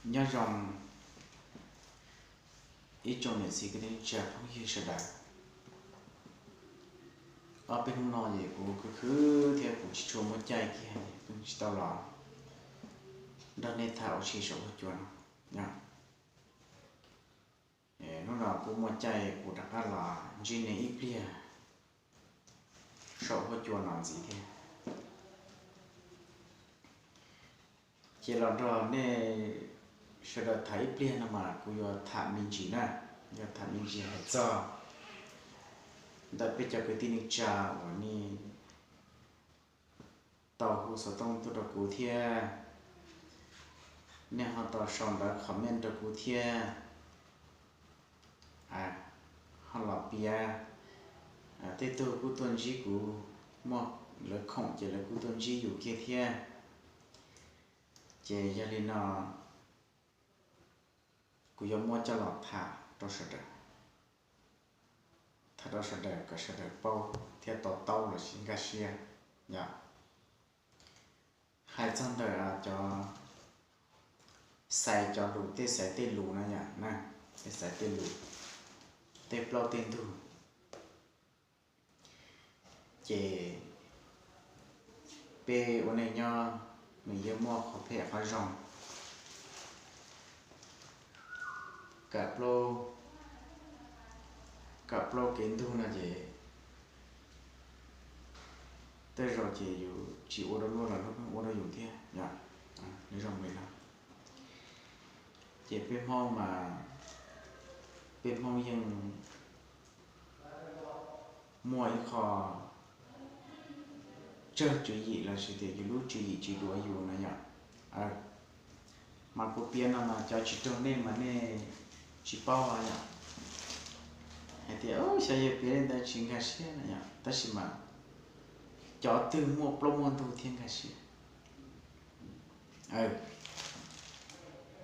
Nyob zoo ib tsoom niam txiv kwv tij neej tsa phooj ywg sawv daws. Ob peb hnub no ces kuv khwv khwv thiab kuv tsis tshua muaj caij kiag, kuv tsis tau los nrog nej tham ua si saum huab cua no. Hnub no kuv muaj caij kuv rov qab los ntsib nej ib pliag saum huab cua no ntxiv thiab. Ces los nrog nej sawv daws tham ib pliag no mas kuv yuav tham me ntsis na, yuav tham me ntsis hais txog ntawm peb cov kwv tij neej tsa uas nej tau hu xov tooj tuaj rau kuv thiab, nej ho tau sau ntawv comment rau kuv thiab, ho los piav. Tej tug kuj tuaj ntsib kuv, muaj lawv khoom ces lawv kuj tuaj ntsib yus kiag thiab. Ces yog li no kuv yuav muab coj los tham rau sawv daws, tham rau sawv daws kom sawv daws paub thiab to taub los sis nkag siab. Yog hais txog ntawm cov xaiv cov lus, tej xaiv tej lus no yom, tej xaiv tej lus, tej plaub tej ntug, ces peb ua neej nyob nws yeej muaj qhov phem qhov zoo. Kam plaub, kam plaub kev ntug no ces tej zaum ces yus tsis ua rau luag los luag pheej ua rau yus thiab yom. Nws zoo li no. Ces peb Hmoob mas, peb Hmoob yeej muaj ib qho tsawg tswv yim los sis tias yus lub tswv yim tsis duav yus no yom. Mas kuv piav no mas cov tsis raug nej mas nej tsis paub yom, hais tias xyov yog piav li ntawd tsis nkag siab no yom, tab sis mas cov twg muaj plaub muaj ntug thiaj nkag siab.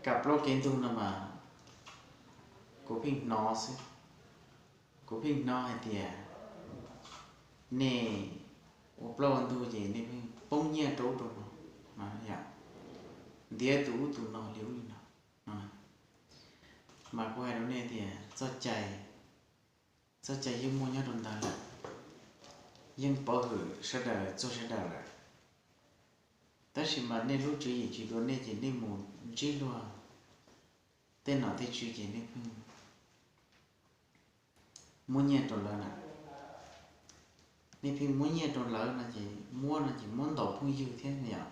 Kam plaub kev ntug no mas kuv pheej hnov xwb, kuv pheej hnov hais tias nej ua plaub ua ntug ces nej pheej poob nyiaj rau ub rau no, yom, ntiav tus ub tus no li ub li no. Mas kuv hais rau nej tias txoj cai, txoj cai yeej muaj nyob rau ntawd lawm, yeej pov hwm sawv daws txhua sawv daws lawm. Tab sis mas nej lub tswv yim tsis duav nej ces nej mus ntsib luag tej nom tej tswv ces nej pheej muab nyiaj rau lawv na. Nej pheej muab nyiaj rau lawv no ces muab no ces muab ntaus phooj ywg thiab yom.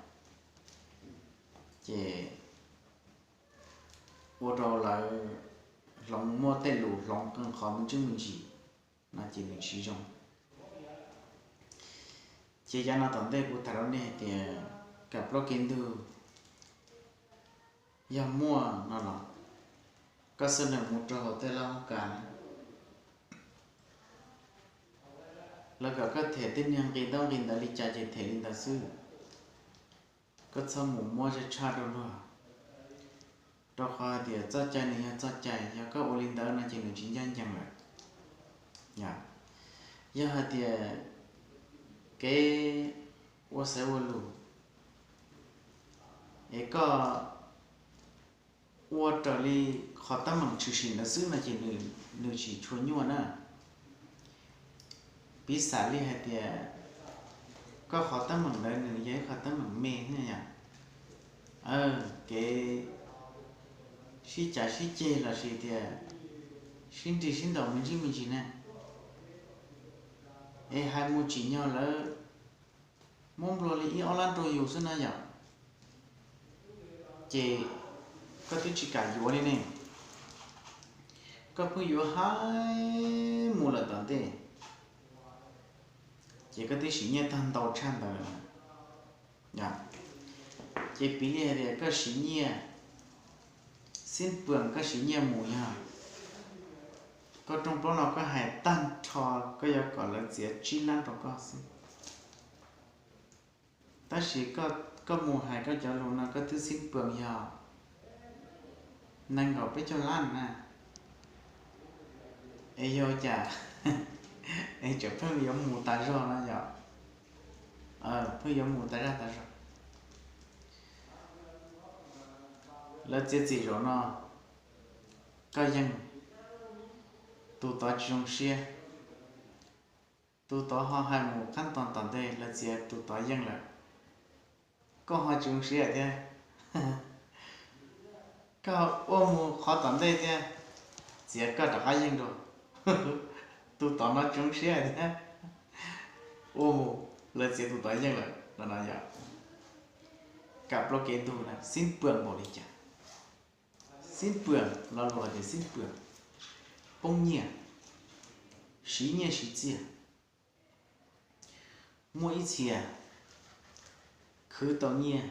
Ces ua rau lawv hloov, muaj tej lus hloov qee qhov me ntsis me ntsis no ces nws tsis zoo. Ces yav no tom ntej kuv tham rau nej hais tias kam plaub kev ntug yog muaj no los koj xub nws mus rau hauv tej laj hoob kas na, lawv kom koj them tej niag nqi ntaub nqi ntawv li cas ces them li ntawd xwb. Koj txhob mus muab zaj tshaj rau luag, rau qhov hais tias txoj cai nws yog txoj cai, yog koj ua li ntawd no ces nws tsis ncaj ncees lawm. Yog hais tias kev ua xaiv ua lus es koj ua raws li qhov teeb meem tshwm sim ntawd xwb no ces nws tsis tshua nyuaj na. Piv xam li hais tias koj qhov teeb meem ntawd nws yog ib qhov teeb meem me ne yom, kev sib cav sib ceg los sis tias sib nrig sib ntaus me ntsis me ntsis ne, es hais mus tsim nyog lawv muab nplua li ib ob lab rau yus xwb na yom, ces koj twb tsis kam yuav li ne. Koj pheej yuav hais mus lawm tom ntej, ces koj twb siv nyiaj tag ntau tshaj ntawd lawm. Ces piv li hais tias koj siv nyiaj, xib pwm koj siv nyiaj mus yog koj rooj plaub no koj hais tag nrho koj yuav kom lawv txiav tsib lab rau koj xwb. Tab sis koj mus hais koj cov lus no koj twb xib pwm yog nees nkaum peb caug lab na, es yog cas es tseem pheej yuav mus tas zog no yom, pheej yuav mus tas zog tas zog. Lawv txiav txim zaum no, koj yeej. Tus tod tsis zoo siab. Tus tod ho hais mus qab tos tom ntej, lawv txiav tus tod yeej lawm, koj ho tsis zoo siab thiab. Koj ua mus qhov tom ntej thiab, txiav koj rov qab yeej dua. Tus tod no tsis zoo siab thiab, ua mus lawv txiav tus tod yeej lawm no. Yog kam plaub kev ntug na, xib pwam npaum li cas? Xib pwam, lo lus hais tias xib pwam, poob nyiaj, siv nyiaj siv txiaj. Muaj ib txhia khwv tau nyiaj,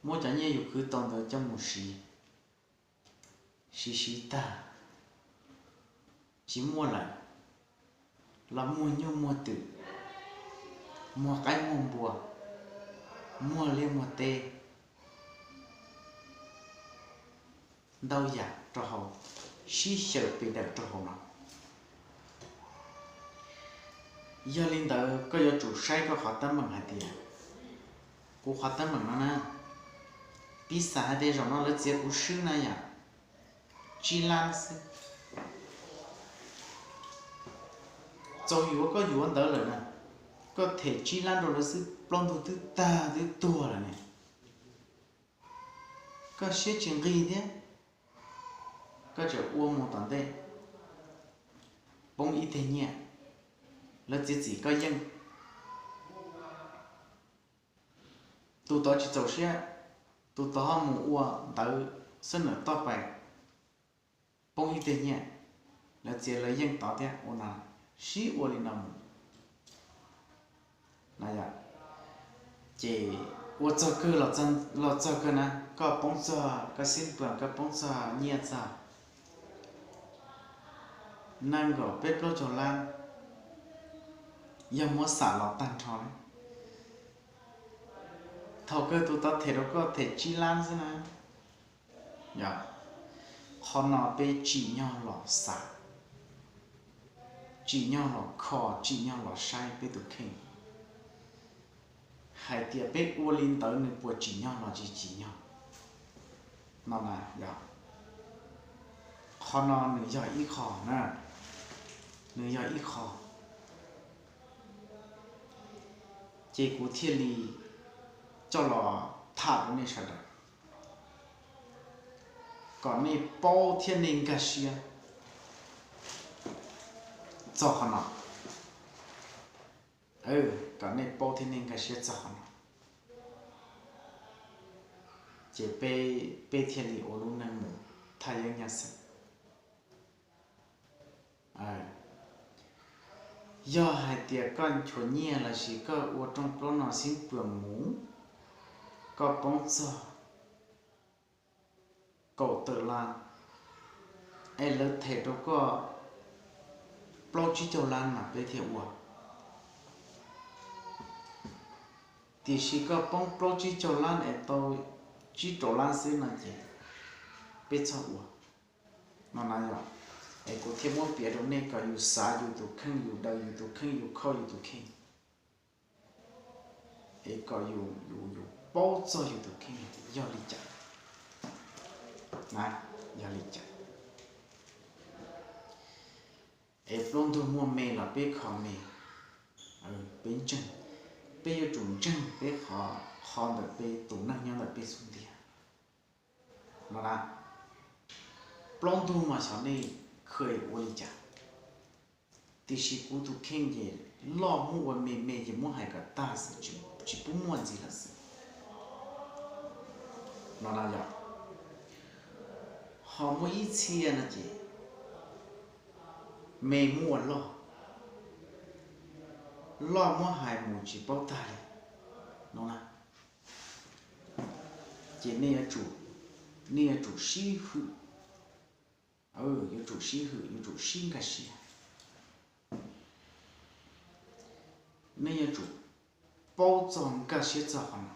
muab cov nyiaj yus khwv tau ntawd coj mus siv, siv siv tag tsis muaj lawm, los muag nyuj muag twm, muag qaib muag npua, muag liaj muag teb, ntau yam rau hauv, sib xyaw pes daws rau hauv no. Yog li ntawd koj yuav tsum saib koj qhov teeb meem hais tias, kuv qhov teeb meem no na, piv xam hais tias zaum no lawv txiav kuv swb na yom, tsib lab xwb. Txaus yuav koj yuav ntawd lawm na, koj them tsib lab rau lawv xwb plaub ntug twb tag twb tuag lawm ne. Koj siab tsis nqig thiab, koj tseem ua mus tom ntej, poob ib teg nyiaj, lawv txiav txim koj yeej. Tus tod tsis txaus siab, tus tod ho mus ua ntawv xab nam toj pais, poob ib teg nyiaj, lawv txiav lawv yeej tod thiab. Ua no, sib ua li no mus, ces ua txog kawg los txog kawg na, koj poob txog, koj xib pwam koj poob txog nyiaj txog nees nkaum peb plaub caug lab, yog muab xam los tag nrho li. Thaum kawg tus tod them rau koj them tsib lab xwb na. Qhov no peb tsim nyog los xav, tsim nyog los kho, tsim nyog los saib peb tus kheej hais tias peb ua li ntawd nws puas tsim nyog los tsis tsim nyog no na. Qhov no nws yog ib qho na, nws yog ib qho, ces kuv thiaj li coj los tham rau nej sawv daws, kom nej paub thiab nej nkag siab txog qhov no. Kom nej paub thiab nej nkag siab txog qhov no, ces peb thiaj li ua lub neej mus thaj yeeb nyab xeeb. Yog hais tias koj nchuav nyiaj los sis koj ua rooj plaub no xib pwam mus, koj poob txog kaum tawm lab, es lawv them rau koj plaub tsib caug lab mas peb thiaj ua. Tiam sis koj poob plaub tsib caug lab es tau tsib rau lab xwb no ces peb txhob ua no na yom. Es kuv thiaj muab piav rau nej kom yus xav yus tus kheej, yus daws yus tus kheej, yus kho yus tus kheej, es kom yus, yus paub txog yus tus kheej yog li cas, yog li cas. Es plaub ntug muaj me los peb kho me, peb ntseeg, peb yuav tsum ntseeg peb qhov, qhov ntawm peb tus neeg nyob ntawm peb xub ntiag no na. Plaub ntug mas xyov nej kheev ua li cas, tiam sis kuv tus kheej ces loj muab ua me me ces muab hais kom tag xwb, tsis pub muaj ntxiv lawm xwb no na yom. Ho muaj ib txhia no ces me muab ua loj, loj muab hais mus tsis paub tag li no na. Ces nej yuav tsum, nej yuav tsum sib hwm, yuav tsum sib hwm, yuav tsum sib nkag siab. Nej yuav tsum paub txog nkag siab txog qhov no,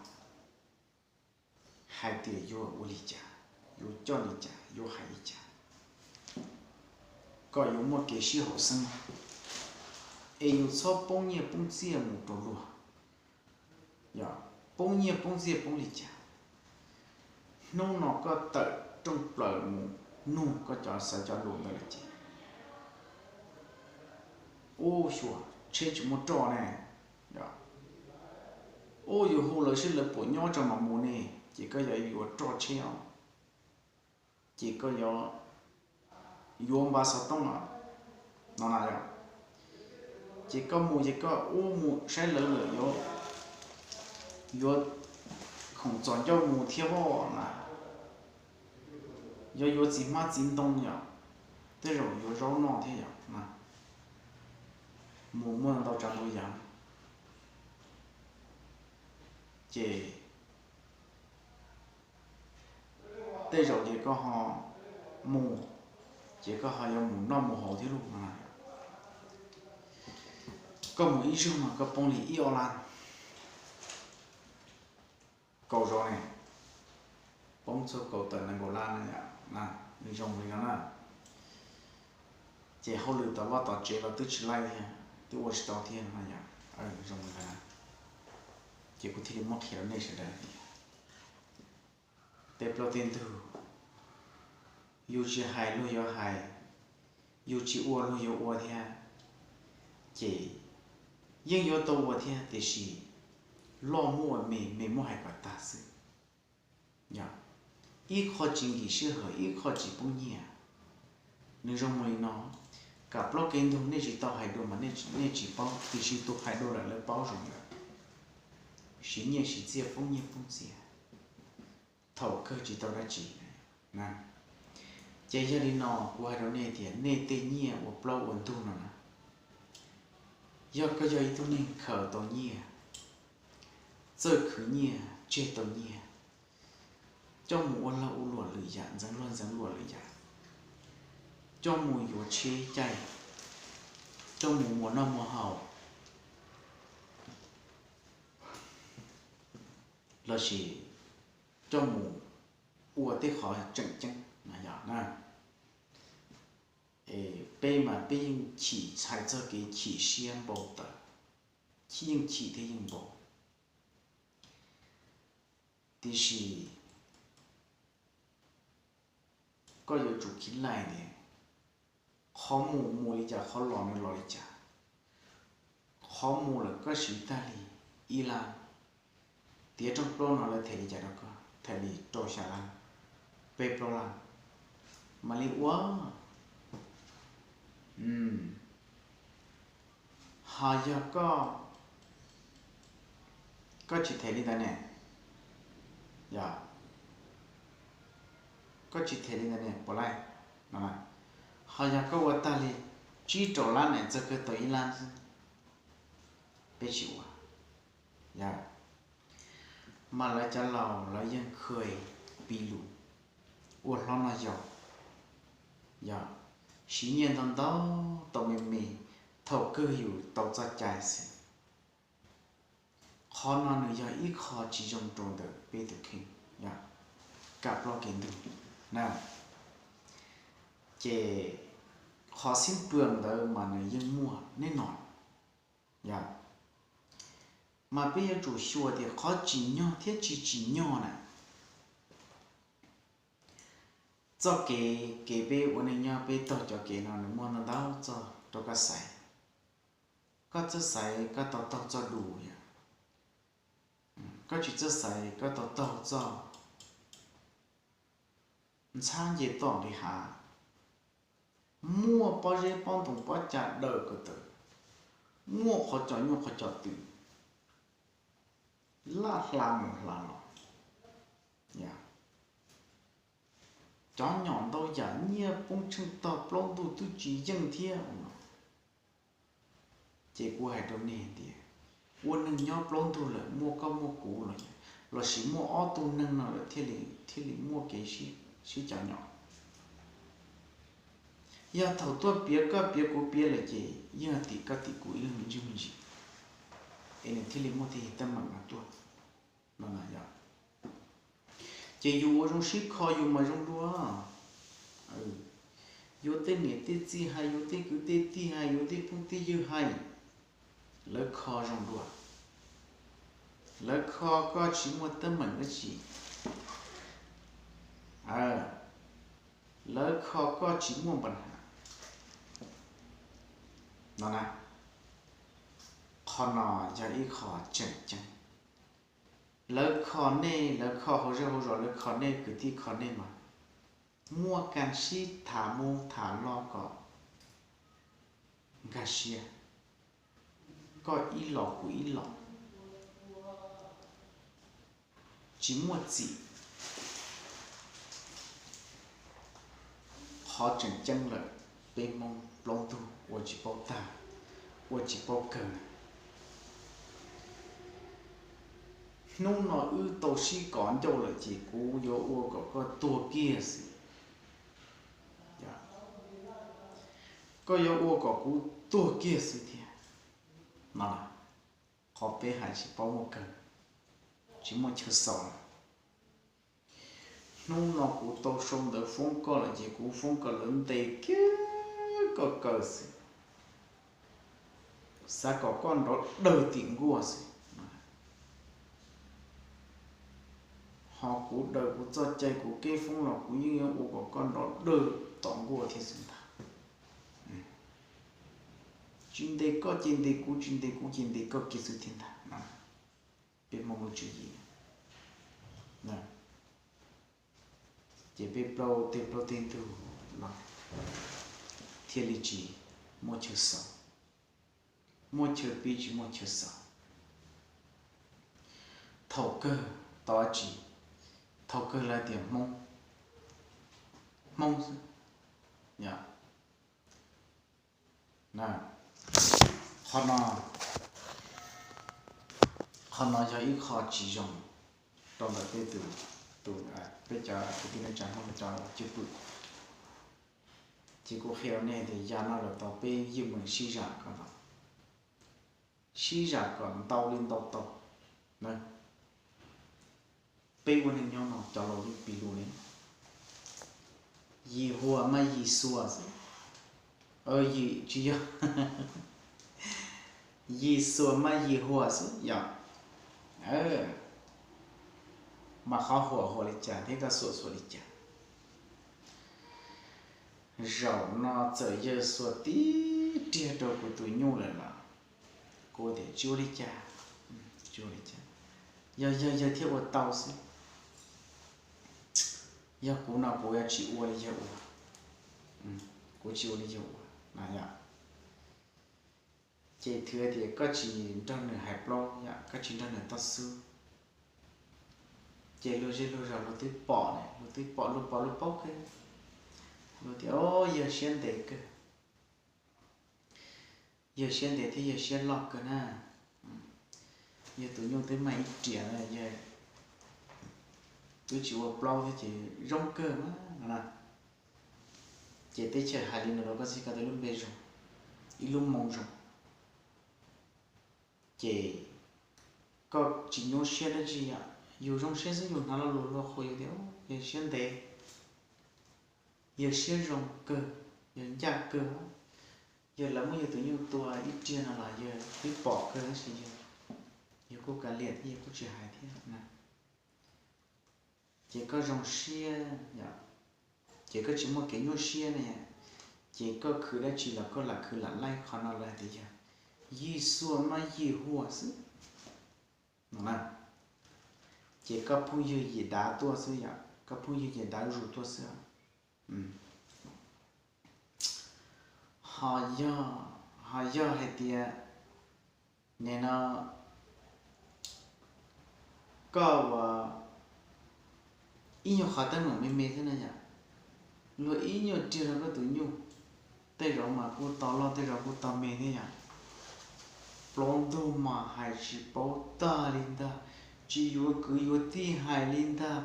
hais tias yuav ua li cas, yuav coj li cas, yuav hais li cas, kom yuav muaj kev sib haum xeeb, es yus txhob poob nyiaj poob txiaj mus rau luag. Yog poob nyiaj poob txiaj poob li cas, Hnub no koj tawm rooj plaws mus nug koj cov xav cov lus ntawd lawm ces, ub xyuas tsheb tsis muaj roj ne, ub yus hu lawv seb lawv puas nyob tso mam mus ne, ces koj yuav yuav roj tsheb os, ces koj yuav yuav npa xov tooj os, no na yom. Ces koj mus ces koj ub mus saib lawv lawm yuav, yuav khoom txom ncauj mus thiab os na, yuav yuav txiv hmab txiv ntoo yom, tej zaum yuav zaub noj thiab yom na, mus muaj ntau tsav ntau yam. Ces tej zaum ces koj ho mus, ces koj ho yuav mus noj mus haus thiab lauj. Koj mus ib zaug mas koj poob li ib ob lab, kaum zaus ne, poob txhua kaum tawm nees nkaum lab na, nws zoo li no na. Ces hauj lwm tom vaj tom tsev los twb tsis laij thiab, twb ua tsis tau thiab no yom, zoo li no na. Ces kuv thiaj li muab qhia rau nej sawv daws tias tej plaub tej ntug, yus tsis hais luag yuav hais, yus tsis ua luag yuav ua thiab, ces yeej yuav tau ua thiab, tiam sis loj muab ua me, me muab hais kom tag xwb. Ib qho tsis nkim sij hawm, ib qho tsis poob nyiaj. Nws zoo li no, kam plaub kev ntug nej tsis tau hais dua mas nej tsis paub, tiam sis tus hais dua lawm lawv paub zoo lawm. Siv nyiaj siv txiaj, poob nyiaj poob txiaj, thaum kawg tsis tau dab tsi. Ces yog li no kuv hais rau nej tias nej tej nyiaj ua plaub ua ntug no na, yog koj yog ib tug neeg khaws tau nyiaj, txawj khwv nyiaj tseg tau nyiaj, coj mus ua lag ua luam lwm yam, ntxeev luag ntxeev luam lwm yam, coj mus yuav tsheb caij, coj mus muas noj muas haus, lossis coj mus ua tej qhov tseem ceeb no yom na. Peb mas peb yeej chim txhais txog kev chim siab npau taws, yeej chim thiab yeej npau. Tiam sis koj yuav tsum khib laij tias qhov mus mus li cas, qhov los nws los li cas. Qhov mus lawm koj siv tag li ib lab, tiav rooj plaub no lawv them li cas rau koj, them li rau xya lab, peb plaub lab, mam li ua. Ho yog koj, koj tsis them li ntawd ne, yog koj tsis them li ntawd ne puas laij? Ho yog koj ua tag li tsib rau lab ne, txog kawg tau ib lab xwb, peb tsis ua. Yog mas lawv cov laus lawv yeej kha piv lus, ua hlob noj yau, yog siv nyiaj ntau ntau tau me me, thaum kawg yus tau txoj cai xwb. Qhov no nws yog ib qho tsis zoo rau ntawm peb tus kheej, kam plaub kev ntug na. Ces qhov xib pwm ntawd mas nws yeej muaj neb no, yog mas peb yuav tsum xyuas tias qhov tsim nyog thiab tsis tsim nyog na. Txoj kev, kev peb ua neej nyob peb taug cov kev no nws muaj ntau ntau txoj rau koj xaiv. Koj txawj xaiv koj tau taug txoj du, yog koj tsis txawj xaiv koj tau taug txoj ntxhab nce toj nqis hav, muaj pob zeb pob ntoo pob cag dawm ko taw, muaj qhov cos nyuj qhov cos twm, laj hla mus hla los, cov nyom ntau yam nyiaj poob tsheej tog plaub ntug twb tsis yeej thiab. Ces kuv hais rau nej tias ua neeg nyob plaub ntug lawm muaj koj muaj kuv los, lossis muaj ob tug neeg no lawm thiaj li muaj kev sib cov nyom. Yog thaum tuaj piav koj piav kuv piav lawm ces yeej tim koj tim kuv ib leeg me ntsis me ntsis, es nws thiaj li muaj tej teeb meem no tuaj no na yom. Ces yus ua zoo sib kho yus mas zoo dua. Yus tej niam tej txiv hais, yus tej kwv tej tij hais, yus tej phooj tej ywg hais, lawv kho zoo dua. Lawv kho koj tsis muaj teeb meem dab tsi, kho koj tsis muaj npa ha no na. Qhov no yog ib qho tseem ceeb. Lawv kho nej, lawv kho hauv zej hauv zos, lawv kho nej, kwv tij kho nej mas muaj kas sib tham mus tham los kom nkag siab, koj ib los kuv ib los, tsis muaj txim. Qhov tseem ceeb lawm, peb Hmoob plaub ntug ua tsis paub tag, ua tsis paub kawg. Hnub no wb tau sib kov ncauj lawm ces kuv yuav ua kom koj tuag kiag xwb. Koj yuav ua kom kuv tuag kiag xwb thiab no. Qhov peb hais tsis paub muaj kawg, tsis muaj chaw xaus lawm. Hnub no kuv tau sau ntawv foob koj lawm ces kuv foob kom lawv ntes kiag koj kaw xwb, xav kom koj nrov dawg tim nkuaj xwb. Ho kuv daws kuv txoj cai kuv kev foob los kuv yeej yuav ua kom koj nrov dawg tom nkuaj thiab xwb ntag. Tsis ntes koj ces ntes kuv, tsis ntes kuv ces ntes koj kiag xwb thiab ntag. Peb Hmoob lub tswv yim, ces peb plaub teg plaub teg ntug no thiaj li tsis muaj chaw xaus, muaj chaw pib tsis muaj chaw xaus. Thaum kawg tau dab tsi? Thaum kawg lawv tias Hmoob, Hmoob xwb. Qhov no, qhov no yog ib qho tsis zoo rau ntawm peb tus, tus, peb cov kwv tij neej tsa Hmoob cov cwj pwm. Ces kuv qhia rau nej tias yav no lawm tau peb yeej meem sib zam kom ntau, sib zam kom ntau li ntau tau na. Peb ua neej nyob no cov laus yeej piv lus ne, yim huas mas yim xuas xwb. Yim tsis yog, yim xuas mas yim huas xwb yom. Mas qhov huas huas li cas thiab koj xuas xuas li cas? Zaum no txawm yawg xuas tib riag rau kuv tus nyuj lawm los kuv tias tsis ua li cas, tsis ua li cas. Yog yawg, yawg thiaj ua tau xwb. Yog kuv no kuv yuav tsis ua li yawg ua, kuv tsis ua li yawg ua no yom. Ces thwv tias koj tsis nrog nws hais plaub yom, koj tsis nrog nws toj xub. Ces luag zej luag zos luag twb pom ne, luag twb pom, luag pom luag paub kawg, luag tias o yawg siab ntev kawg, yawg siab ntev thiab yawg siab loj kawg na. Yawg tus nyuj twb mag ib riam, yawg twb tsis ua plaub thiab ces zoo kawg mas no. Ces teb chaws hais li no rau koj xwb, koj tau lub npe zoo, ib lub moo zoo. Ces koj tsis nyuaj siab dab tsi yom, yus zoo siab xwb, yus hnav lo lus luag qhuas yus tias yawg siab ntev, yawg siab zoo kawg, yawg ncaj kawg. Yawg lawv muab yawg tus nyuj tua ib riag no los yawg twb pom kawg tab sis yawg, yawg kuj kav liam thiab yawg kuj tsis hais thiab na. Ces koj zoo siab yom, ces koj tsis muaj kev nyuaj siab ne, ces koj khwv dab tsi los koj lam khwv lam laij. Qhov no lawv hais tias yog yij xuas maj yij huas xwb no na. Ces koj phooj ywg yim dav tuaj xwb yom, koj phooj ywg yim dav zus tuaj xwb. Ho yog, ho yog hais tias nim no koj ua ib nyuag qhov teeb meem me me xwb na yom, luag ib nyuag riag rau koj tus nyuj, tej zaum mas kuj tau loj tej zaum kuj tau me thiab yom. Plaub ntug mas hais tsis paub tag li ntag, tsis yuav kwv yuav tij hais li ntag,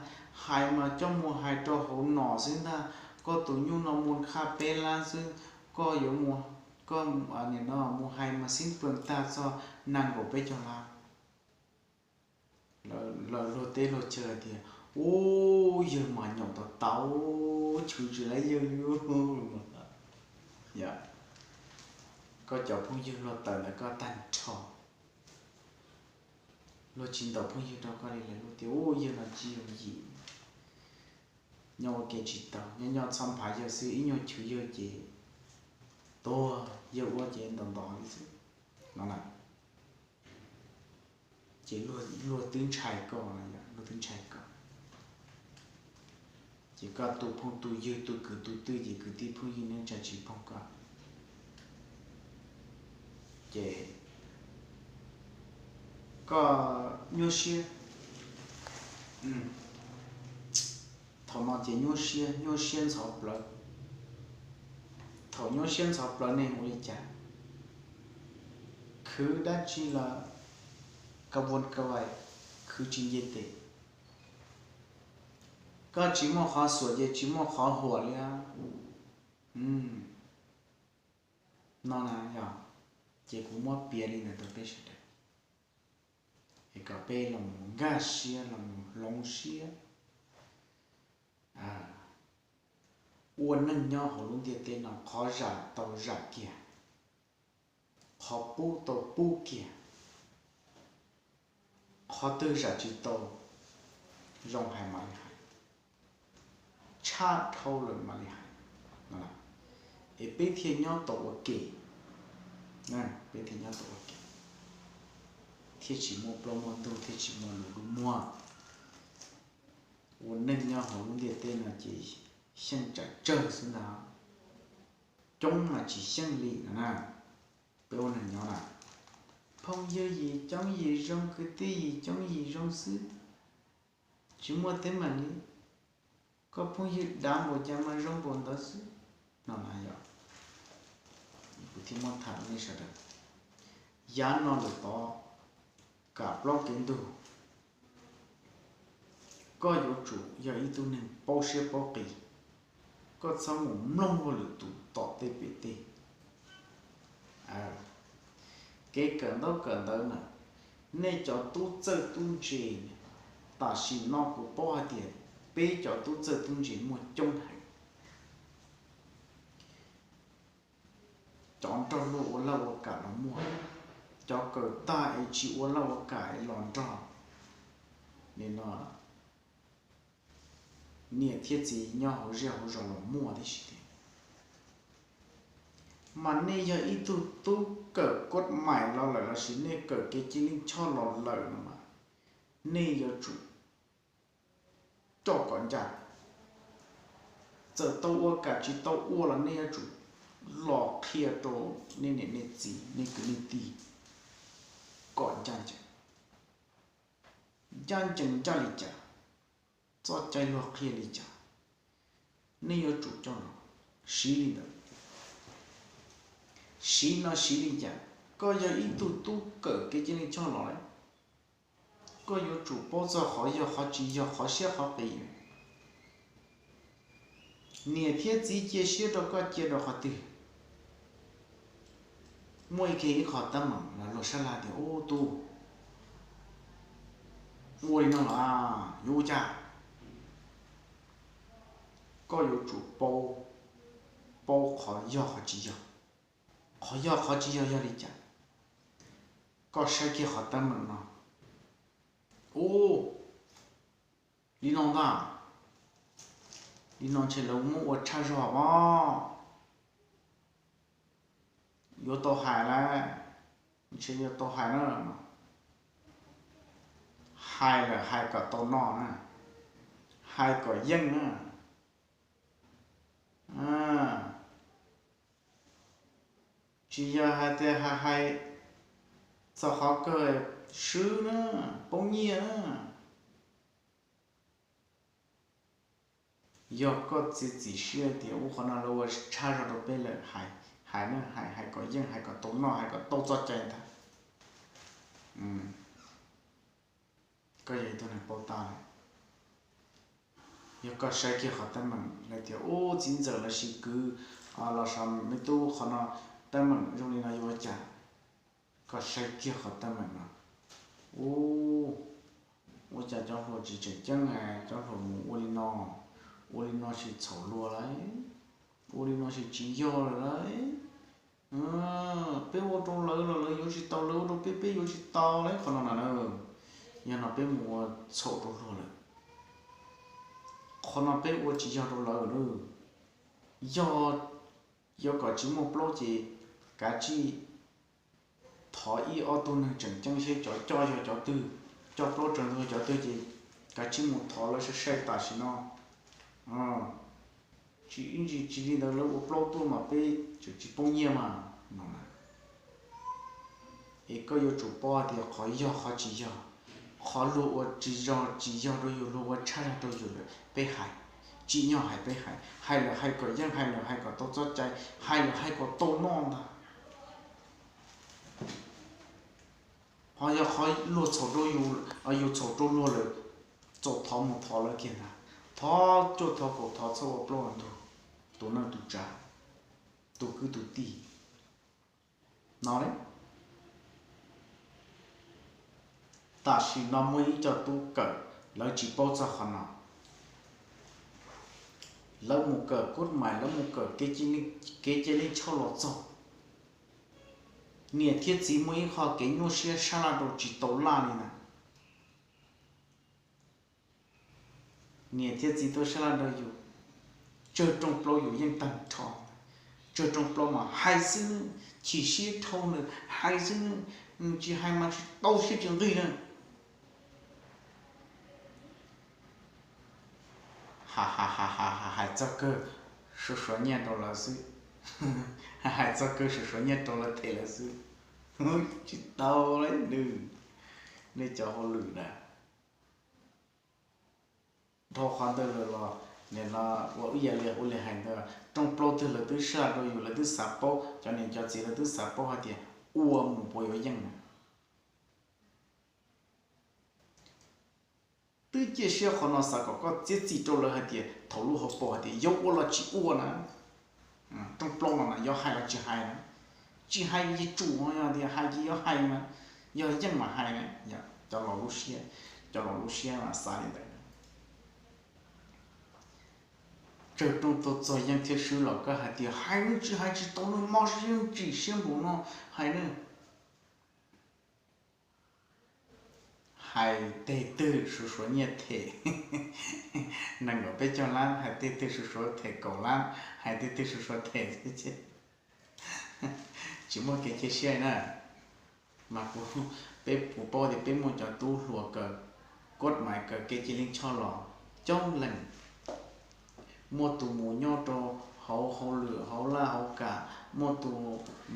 hais mas coj mus hais rau hauv nom xwb ntag. Koj tus nyuj no mus qhaj peb lab xwb, koj yuav mus, koj nim no mus hais mas xib pwg tag txog nees nkaum peb caug lab. Lawv luag teb luag chaw hais tias, ub, yawg mas nyaum tau tau, chwv tsis laib yawg li. Koj cov phooj ywg luag tawm ntawm koj tag nrho, luag tsis ntaus phooj ywg rau koj li lawm, luag tias ub yawg no tsis yooj yim. nyob ua ke tsis tau, nyob nyob txhob nphav yawg xwb, ib nyuag chwv yawg ces tuag, yawg ua ces ntau ntau li xwb no na. Ces luag twb ntshai koj, luag twb ntshai koj. Ces koj tus phooj tus ywg tus kwv tus tij ces kwv tij phooj ywg neej tsa tsis phooj koj. Ces koj nyuaj siab. Thaum no ces nyuaj siab, nyuaj siab ntxhov plawv. Thaum nyuaj siab ntxhov plawv nej ua li cas? Khwv dab tsi los ka vuon ka vais, khwv tsis nce tes. Koj tsis muaj qhov xuam ces tsis muaj qhov huam li. No na yog, ces kuv muab piav li ntawd rau peb sawv daws, es kom peb los nkag siab los hloov siab. Ua neeg nyob hauv lub ntiaj teb no qhov zam tau zam kiag, qhov pub tau pub kiag, qhov twg zam tsis tau zoo hais mam li hais, tshaj dhau lawm mam li hais, es peb thiaj nyob tau ua ke, peb thiaj nyob tau ua ke, thiaj tsis muaj plaub muaj ntug, thiaj tsis muaj lus lub muag. Ua neej nyob hauv lub ntiaj teb no ces xyeej tsam tsawg xwb ntag, coob mas tsis xyeej li no na. Peb ua neeg nyob na, phooj ywg yim coob yim zoo, kwv tij yim coob yim zoo xwb, tsis muaj teeb meem li. Koj phooj ywg dav npaum cas mas zoo npaum ntawd xwb no na yog. Kuv thiaj muab tham nej sawv daws. Yav no lawm tod, kam plaub kev ntug, koj yuav tsum yog ib tug neeg paub siab paub qis, koj txhob mus mloog luag lwm tus tom tej pem tej. Kev kawm ntaub kawm ntawv na, nej cov tub txawj tub ntse, tam sim no kuv paub hais tias peb cov tub txawj tub ntse muaj coob heev. Cov nrog luag ua laj ua kam los muaj, cov kawm tag es tsis ua laj ua kam es los nrog, nim no niam thiab txiv nyob hauv zej hauv zos los muaj tib si tiag. Mas nej yog ib tug tub kawm koj mais los lawm lossis nej kawm kev cia li choj los lawm no mas, nej yuav tsum coj kom ncaj. Txawm tau ua kam tsis tau ua los nej yuav tsum los qhia rau nej niam nej txiv nej kwv nej tij kom ncaj ncees. Ncaj ncees ncaj li cas, txoj cai luag qhia li cas, nej yuav tsum coj los siv li ntawd. Siv no siv li cas? Koj yog ib tug tub kawm kev cia li choj los lawm, koj yuav tsum paub txog qhov yog qhov tsis yog, qhov siab qhov qis. Niam thiab txiv cia siab rau koj cia rau qhov twg? Muaj ib ke ib qho teeb meem los luag sab laj tias ub tub, ua li no los yuav ua cas? Koj yuav tsum paub, paub qhov yog qhov tsis yog. Qhov yog qhov tsis yog yog li cas? Koj saib kiag qhov teeb meem no. Ub, li no ntag, li no ntshe lawv muab ua tshaj zog os. Yuav tau hais lawm, ntshe yuav tau hais na. Hais lawm hais kom tau noj na, hais kom yeej na. Tsis yog hais tias hais hais txog qhov kawg swb na, poob nyiaj na. Yog koj txiav txim siab tias ua qhov no lawv ua tshaj zog rau peb lawm, hais, hais na, hais, hais kom yeej, hais kom tau noj, hais kom tau txoj cai ntag. Koj yog ib tug neeg paub tab lawm. Yog koj saib kiag qhov teeb meem lawv tias ub txiv ntxawm lossis kwv los sav me tub qhov no teeb meem zoo li no yuav ua cas, koj saib kiag qhov teeb meem no. Ub, ua cas cov hluas tsis tseem ceeb, cov hluas mus ua li no, ua li no tsis txhaum luag lawm, ua li no tsis tsis yog lawm lauj. Peb ua rau lawv los lawv yuav tsis tau, lawv ua rau peb peb yuav tsis tau lauj, qhov no na. Yog no peb mus ua txhaum rau luag lawm. Qhov no peb ua tsis yog rau lawv na. Yog yuav kom tsis muaj plaub ces kav tsij thov ib ob tug neeg tseem ceeb seb cov coj yog cov twg, coj plaub tsaws ntug cov twg ces kav tsij mus thov lawv sai sai tam sim no. Tsis ib ntsis tsis li ntawd lawv ua plaub tuaj mas peb tseem tsis poob nyiaj mas no na. Es koj yuav tsum paub hais tias qhov yog qhov tsis yog, qhov luag ua tsis yog tsis yog rau yus, luag ua tshaj zog rau yus lawm peb hais, tsim nyog hais peb hais, hais lawm hais kom yeej, hais lawm hais kom tau txoj cai, hais lawm hais kom tau noj ntag. Ho yog qhov luag txhaum rau yus, yus txhaum rau luag lawm, txaus thov mus thov lawv kiag ntag. Thov cuaj thov kaum thov txhob ua plaub ua ntug, tus neej tus tsav, tus kwv tus tij no. Tam sim no muaj ib co tub kawm, lawv tsis paub txog qhov no. Lawv mus kawm kub mais, lawv mus kawm kev cia li choj los txog. Niam thiab txiv muaj ib qho kev nyuaj siab sab laj rau tsis tau laj li na. Niam thiab txiv tuaj sab laj rau yus, tsawg rooj plaub yus yeej tag nrho. Tsawg rooj plaub mas hais xwb, chim siab dhau nws hais xwb, tsis hais mas tsis tau siab tsis nqig na. Ha ha ha ha, hais txog kawg suav suav nyiaj rau lawv xwb. Hais txog kawg suav suav nyiaj rau lawv them lawv xwb. Tsis tau li nws, nej cov hauj lwm na. Dhau qhov ntawd lawm los nim no ua ib yam li ua li hais ntawd, rooj plaub twg lawv twb sab laj rau yus, lawv twb xav paub, cov niam cov txiv lawv twb xav paub hais tias ua mus puas yuav yeej na. Twb cia siab qhov no xav kom koj txiav txim rau lawv hais tias thaum lub hauv paus hais tias yuav ua los tsis ua na. Rooj plaub no na yuav hais los tsis hais na. Tsis hais ces tsum, yog tias hais ces yuav hais na, yog yeej mas hais na. Cov laus lub siab, cov laus lub siab mas xav li ntawd. Tsawg rooj tau txog yeej thiab swb los koj hais tias hais, tsis hais tsis tau, nws mob siab tsim siab npaum no, hais na. Hais teg twg suav suav nyiaj them. Nees nkaum peb caug lab, hais teg twg suav suav them kaum lab, hais teg twg suav suav them. Tsis muaj kev cia siab na. Mas kuv, peb kuv paub tias peb muaj cov tub hluas kawm kod mais, kawm kev cia li choj los coob leej. Muaj tus mus nyob rau hauv hauj lwm hauv laj hauv kam, muaj tus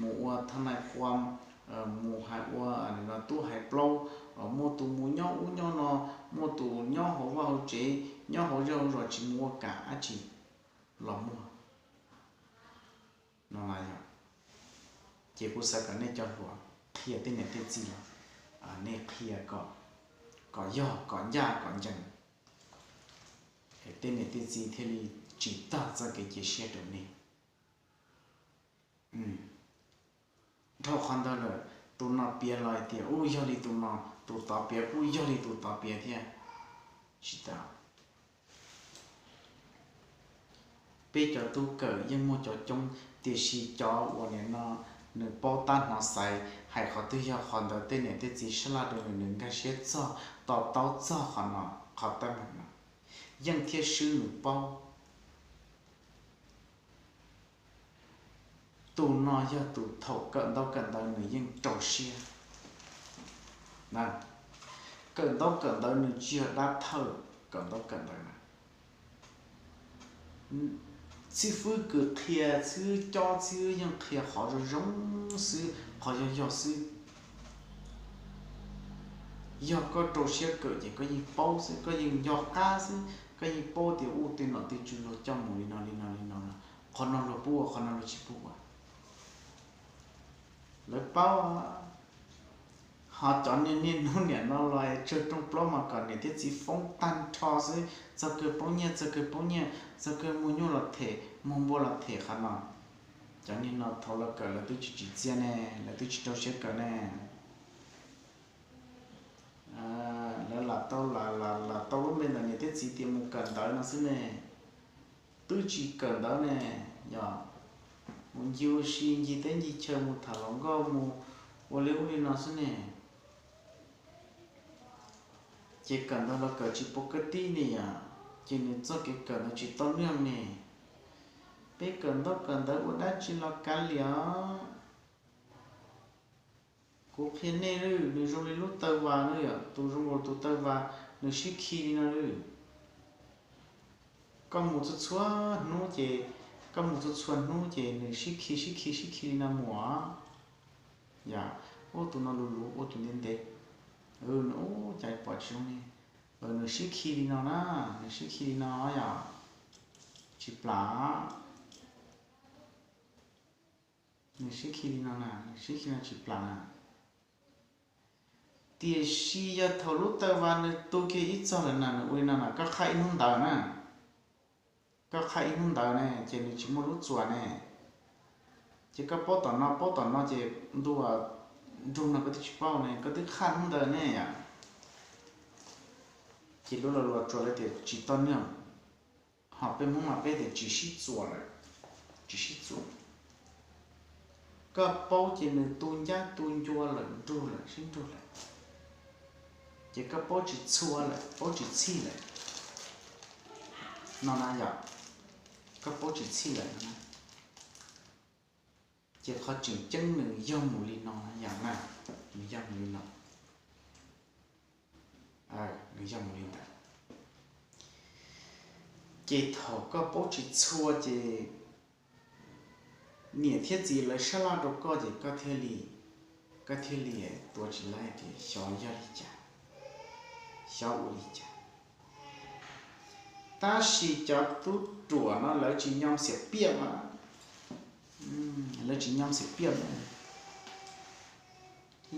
mus ua thab nais qhua, mus hais ua tub hais plaub, muaj tus mus nyob ub nyob no, muaj tus nyob hauv vaj hauv tsev, nyob hauv zej hauv zos tsis mus ua kam dab tsi los muaj no na yom. Ces kuv xav kom nej cov hluas qhia tej niam tej txiv los, nej qhia kom, kom yog kom ncaj kom ncees, tej niam tej txiv thiaj li tsis tag txoj kev cia siab rau nej. Dhau qhov ntawd lawm, tus no piav los hais tias ub yog li tus no, tus tod piav kuj yog li tus tod piav thiab. Tsis tau. Peb cov tub kawm yeej muaj cov coob, tiam sis cov uas nim no nws paub tab hnov xaiv, hais qhov twg yog qhov ntawd, tej niam tej txiv sab laj rau nws, nws nkag siab txog, to taub txog qhov no, qhov teeb meem no, yeej thiab swb nws paub. Tus no yog tus thaum kawm ntaub kawm ntawv nws yeej rau siab. Kawm ntaub kawm ntawv nws tsis yog dab thawj, kawm ntaub kawm ntawv na. Xib fwb kws qhia xib fwb cob xib fwb yeej qhia qhov zoo zoo xwb, qhov yog yog xwb. Yog koj rau siab kawm ces koj yeej paub xwb, koj yeej nco qab xwb, koj yeej paub tias ub tej nom tej tswv luag coj mus li no li no li no no, qhov no luag pub ua, qhov no luag tsis pub ua. Lawv paub. Ho cov niaj niaj hnub niam no los tsawg rooj plaub mas kom niam thiab txiv foob tag nrho xwb, txog kawg poob nyiaj, txog kawg poob nyiaj, txog kawg muag nyuj los them, muag npua los them qhov no. Cov niag no thaum los kawm lawv twb tsis tsim txiaj ne, lawv twb tsis rau siab kawm ne. Lawv lam tau, lam, lam tau lub npe ntawm niam thiab txiv tias mus kawm ntawv no xwb ne, twb tsis kawm ntawv ne, yog mus ncig ua si ncig teb ncig chaw, mus tham hluas nkauj, mus ua li ub li no xwb ne. Ces kawm ntawv los kawm tsis pom kawg tib ne yom. Ces nws txoj kev kawm ntawd tsis tau nyiaj ne. Peb kawm ntaub kawm ntawv ua dab tsi los kav liam os. Kuv qhia nej lawm, nws zoo li lub taw vas na yom, tus zoo nkaus tus taw vas, nws sib khi li no lawm. Koj mus txhua txhua hnub ces, koj mus txhua txhua hnub ces nws sib khi sib khi sib khi li no mus. Yog, ua tus no luv luv, ua tus ntev ntev. Nws ua cas pom tsis zoo li. Nws sib khi li no na, nws sib khi li no yom, tsis plam. Nws sib khi li no na, nws sib khi no tsis plam na. Tiam sis yog thaum lub taw vas nws tu kiag ib txog lawm na, nws ua li no na, koj qhaj ib hnub ntawd na, koj qhaj ib hnub ntawd ne ces nws tsis muaj lub txuas ne. Ces koj paub tom no paub tom no ces ntu nrug no koj twb tsis paub ne, koj twb qhaj hnub ntawd ne yom. Ces lub lo lus tsuas lawv tias tsis tau nyiaj, ho peb Hmoob mas peb tias tsis sib txuas lawm, tsis sib txuas. Koj paub ces nws tu ncab tu ncua lawm, nrug lawm, sib nrug lawm. Ces koj paub tsis txhua lawm, paub tsis txhij lawm no na yom, koj paub tsis txhij lawm no na. Ces qhov tseem ceeb nws yog mus li no yom na, nws yog mus li no, nws yog mus li ntawd. Ces thaum koj paub tsis txhua ces niam thiab txiv lawv sab laj rau koj ces koj thiaj li, koj thiaj li tuav tsis laib tias xyov yog li cas, xyov ua li cas. Tab sis cov tub ruam no lawv tsis nyom xiam piaj mas, lawv tsis nyom xiam piaj mas,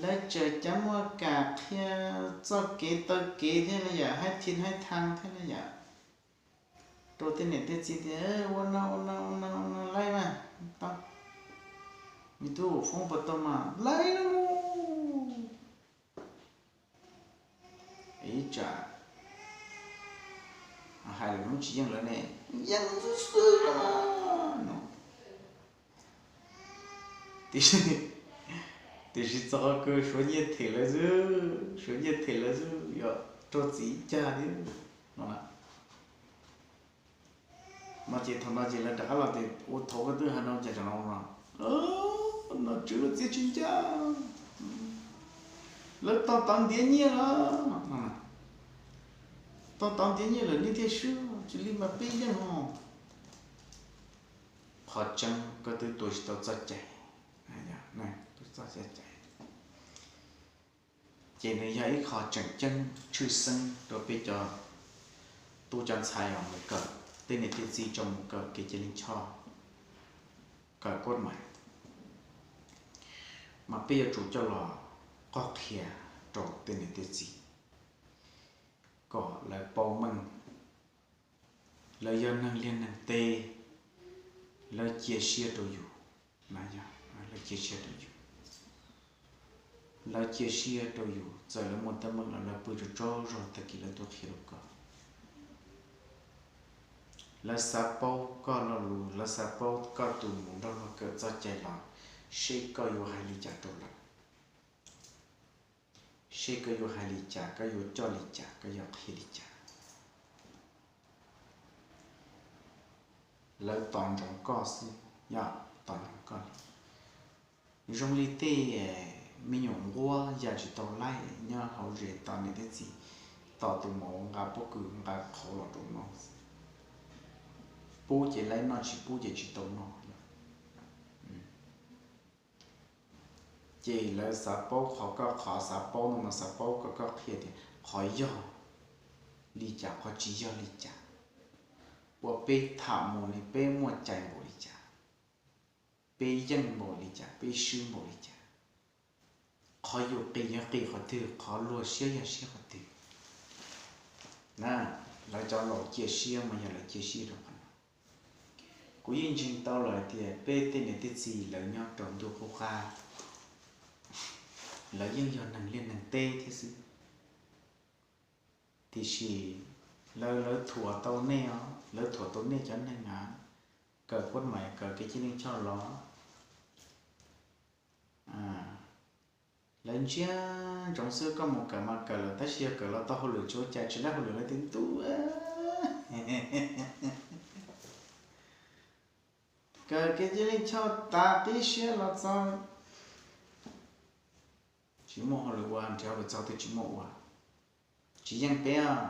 lawv tseem cov muaj kam qhia txoj kev taw kev thiab na yom, haib thim haib thas thiab na yom. Rau tej niam tej txiv tias ua no ua no ua no ua no laib mas tau, me tub foob puas tau mas laib lauj. Ib tsam hais lus tsis yeej lawv ne, yeej xwb xwb no. Tiam sis txog qhov kawg suav nyiaj them lawv xwb, suav nyiaj them lawv xwb, yog raug txim ib cag thiab no. No ces thaum no ces lawv rov qab los tias ua thaum koj twb hais no cas tsam no no, nom tswv lub txiaj tsis ncaj, lawv tos tau ntiav nyiaj lawm, tos tau ntiav nyiaj lawm nej thiaj swb, tsis li mas peb yeej ho. Qhov tseeb koj twb tuav tsis tau txoj cai, txoj cai. Ces nws yog ib qho tseem ceeb tshwj xeeb rau peb cov tub cov ntxhais uas mus kawm, tej niam tej txiv tso mus kawm kev cia li choj, kawm kuab mais, mas peb yuav tsum coj los qoj qhia rau tej niam tej txiv kom lawv paub meej, lawv yog neeg liaj neeg teb, lawv cia siab rau yus, lawv cia siab rau yus, lawv cia siab rau yus, txawm lawv muaj teeb meem los lawv pw tsaug tsaug zog tag kis lawv tuaj qhia rau koj. Lawv xav paub koj lo lus, lawv xav paub koj tus mus nrog luag kawm txoj cai los seb koj yuav hais li cas rau lawv, seb koj yuav hais li cas, koj yuav coj li cas, koj yuav qhia li cas. Lawv tos ntsoov koj xwb, yog tos ntsoov koj li. Zoo li tej me nyuam nquab yam tsis tau laij nyob hauv zes tos niam thiab txiv, tos tus mov nqa pob kws nqa qhauv los rau noj. Pub ces laib noj, tsis pub ces tsis tau noj. Ces lawv xav paub qhov koj, qhov xav paub no mas xav paub kom koj qhia tias qhov yog li cas, qhov tsis yog li cas, uas peb tham mus ne peb muaj cai npaum li cas, peb yeej npaum li cas, peb swb npaum li cas, qhov yus qis yog qis qhov twg, qhov luag siab yog siab qhov twg. Na, lawv cov laus cia siab mas yog lawv cia siab rau qhov no. Kuv yeej ntseeg tau lawm hais tias peb tej niam tej txiv lawv nyob rau ntuj qub qab, lawv yeej yog neeg liaj neeg teb thiab xwb. Tiam sis lawv, lawv thuam tau nej os, lawv thuam tau nej cov neeg na, kawm kuab mais kawm kev cai leej choj los, lawv ntsia ntsoov xwb, koj mus kawm mas kawm lawm tab sis yog kawm los tau hauj lwm tsis ua cas, tsis laib hauj lwm lawv tias ntuj, Kawm kiag cia li choj tas qib siab los txog. Tsis muaj hauj lwm ua, nrhiav hauj lwm txog twb tsis muaj ua. Tsis yeej peb os,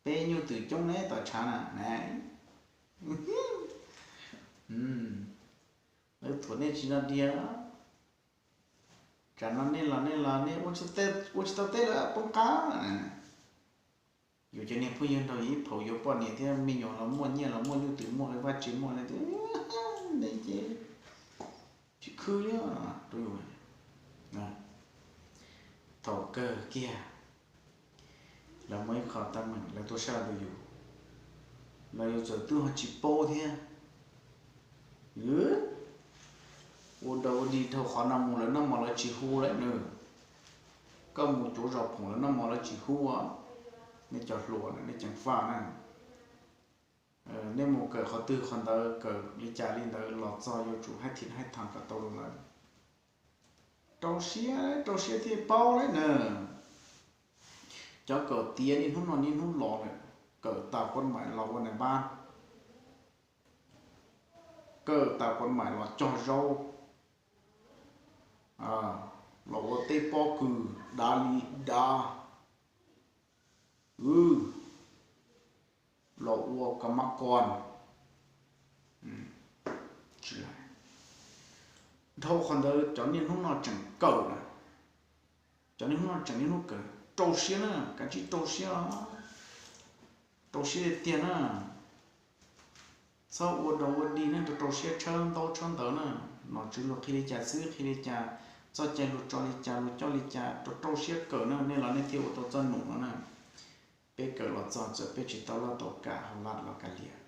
peb nyuj twm coob ne tom tshav na na. Lawv thuam nej tsis nto diav, tsam no nej los nej los nej ua tsis tau teb lawm poob qab. Yus cov niag phooj ywg nrog yus ib phaum yuav poj niam thiab me nyuam los muaj nyiaj los muaj nyuj twm muaj vaj tse muaj li tias, nej ces tsis khwv li rau yus. Thaum kawg kiag lawv muaj ib qho teeb meem lawv tuaj sab rau yus, los yus txawm twb ho tsis paub thiab. Ua dog ua dig dhau qhov no mus lawv noj mov lawv tsis hu lawm nws. Koj mus cuav zos phoom lawv noj mov lawv tsis hu. Nej cov hluas na, nej ceev faj na, nej mus kawm qhov twg qhov ntawd kawm li cas li ntawd los txog yuav tsum haib thim haib tham kom tau rau lawv. Rau siab, rau siab thiaj paub lawm na. Cov kawm tiav niaj hnub no niaj hnub los lawm, kawm tas puas maim los ua nais npab, kawm tas puas maim los cog zaub, los ua tej pob kws dav li dav, los ua ka mab kos. Dhau qhov ntawd cov niaj hnub no tseem kawm na, cov niaj hnub no tseem niaj hnub kawm, rau siab na, kav tsij rau siab os, rau siab tiag tiag na. Txhob ua dog ua dig ne, rau rau siab tshawb ntaub tshawb ntawv na. Nom tswv luag qhia li cas xwb qhia li cas, txoj cai luag tso li cas luag coj li cas, rau rau siab kawm na, nej los nej thiaj ua tau txoj num no na. Peb kawm los txog txawm peb tsis tau loj tau kam hauv lab los kav liam,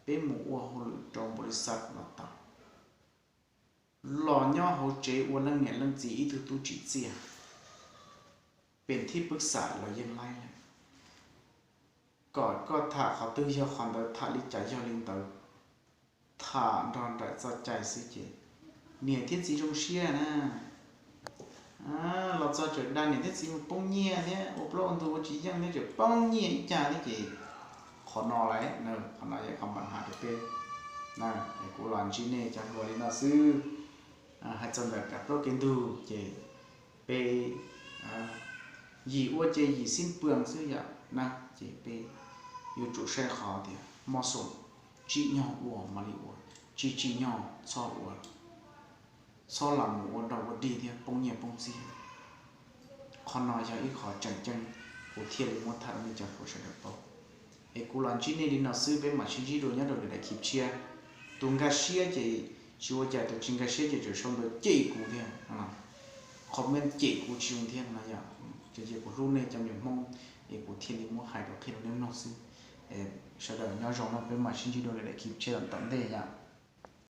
peb mus ua hauj lwm rau npaum li xav los tau. Los nyob hauv tsev ua leej niam leej txiv ib tug tub tsim txiaj, pem thib pwb xam los yeej laib lawm. Kom koj tham qhov twg yog qhov ntawd, tham li cas yog li ntawd, tham nrog nraim txoj cai xwb ces niam thiab txiv zoo siab na. Los txog tseem dag niam thiab txiv mus poob nyiaj thiab ua plaub ua ntug ua tsis yeej thiab tseem poob nyiaj ib cag thiab ces qhov no lawm, qhov no yog qhov npam has rau peb. Kuv los ntsib nej cov hluas li no xwb. Hais txog ntawm kev plaub kev ntug ces peb yim ua ces yim xib pwm xwb yom na, ces peb yuav tsum saib qhov tias mob xum, tsim nyog ua mam li ua, tsis tsim nyog txhob ua, txhob lam mus ua dog ua dig thiab poob nyiaj poob txiaj. Qhov no yog ib qho tseem ceeb, kuv thiaj li muab tham rau nej cov hluas sawv daws paub. Es kuv los ntsib nej li no xwb, peb mam sib ntsib dua nyob rau lwm daim clip tshiab. Tus nkag siab ces tsis ua cas, tus tsis nkag siab ces tseem sau ntawv cem kuv thiab, comment cem kuv tsis zoo thiab no yom. Ces kuv hlub nej cov me nyuam Hmoob, es kuv thiaj li muab hais rau qhia rau nej mloog xwb. Sawv daws nyob zoo no, peb mam sib ntsib dua lwm daim clip tshiab tom ntej yom.